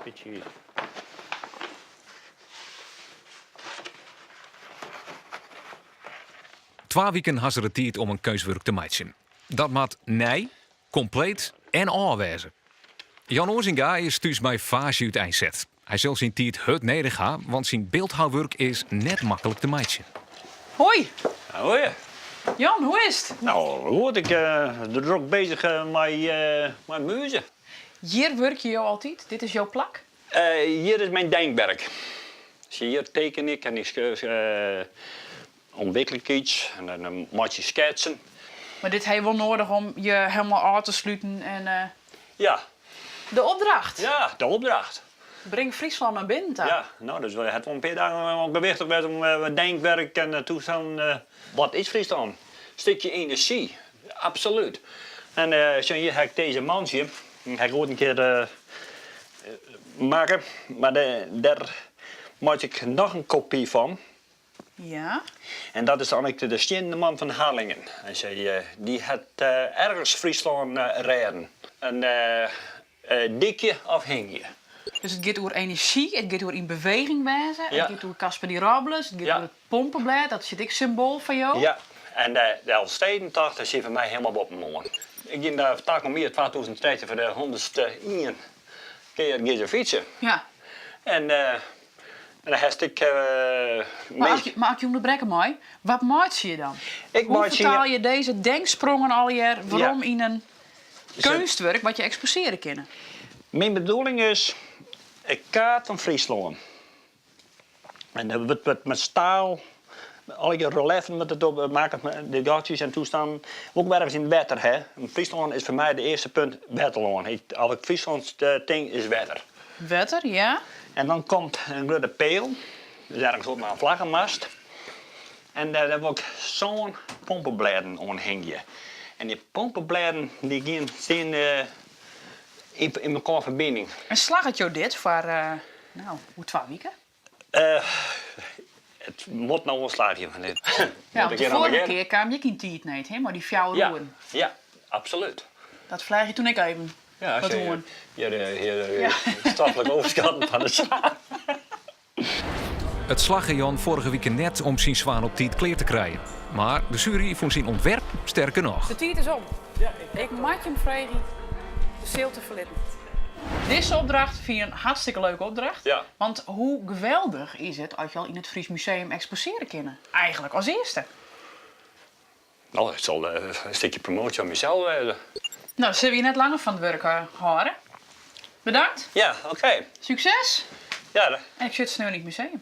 Bytsje. Twa wiken ha se de tiid om in keunstwurk te meitsjen. Dat moat nij, kompleet en ôf wêze. Jan Oazinga is thús mei faasje úteinset. Hy sil syn tiid hurd nedich ha, want syn byldhouwurk is net maklik te meitsjen. Hoi! Hoi! Jan, hoe is it? No, goed. Ik bin drok bezich mei mei muzen. Hjir wurkje jo altyd? Dit is jo plak? Hjir is myn denkwerk. Hjir teken ik en ik ûntwikkel ik iets en dan meitsje ik sketsen. Mar dit ha je wol noadich om je helemaal ôf te sluten en. Ja. De opdracht. Ja, de opdracht. Bring Fryslân nei binnen ta. Ja, no, dus it hat wol in pear dagen wol gewichtich west om denkwerk en toestannen. Wat is Fryslân? Stikje enerzjy, absolút. En sjoch, hjir ha ik dizze mantsje, ha ik oait in kear makke, mar dêr meitsje ik noch in kopy fan. Ja. En dat is dan ek de Stiennen Man fan Harlingen. Hy sei, dy hat ergens Fryslân rêden. In dykje of hingje. Dus it giet oer enerzjy, it giet oer yn beweging wêze, it giet oer Casper di Robles, it giet oer it pompeblêd, dat stiet ek symboal foar jo. Ja, en de Elfstedentocht, dat stiet foar my helemaal boppe-oan. Ik gean der takom jier 2013 foar de hûndertste ien kear gean se fytsen. Ja. En En dan hast ek. Mar as ik je ûnderbrekke mei, wat meitsje je dan? Ik Hoe fertaal je dizze denksprongen allegear werom yn in keunstwurk wat je eksposearje kinne? Myn bedoeling is in kaart fan Fryslân. En dat wurdt met staal, allegear reliefen wurdt it op makke, de gatsjes en toestannen. Wol ik ergens yn it wetter ha. Fryslân is foar my de earste punt wetterlân. As ik Fryslân tink is wetter. Wetter, ja. En dan komt in grutte peal, dus ergens op mei in flaggemast. En dêr wol ik sân pompeblêden oan hingje. En dy pompeblêden dy gean stean yn mekoar ferbining. En slagget jo dit foar, no, oer twa wike? It moat no wol slagje. Ja, want de foarige kear kaam je ek yn tiidneed, hè, mei dy fjouwer oeren. Ja, absolút. Dat fleach je toen ek even wat oan. Ja, hjir stoflik overskatten fan de saak. It slagge Jan foarige wike net om syn swan op tiid klear te krijen. Mar de sjuery fûn syn ûntwerp sterk genôch. De tiid is om. Ik moat jim freegje de seal te ferlitten. Dizze opdracht fyn ik in hartstikke leuke opdracht. Ja. Want hoe geweldich is it as je al yn it Fries Museum eksposearje kinne? Eigenlik as earste. No, it sil in stikje promoasje oan mysels wêze. No, sille we je net langer fan it wurk hâlde. Bedankt. Ja, oké. Sukses. Ja. En ik sjoch je sneon yn it museum.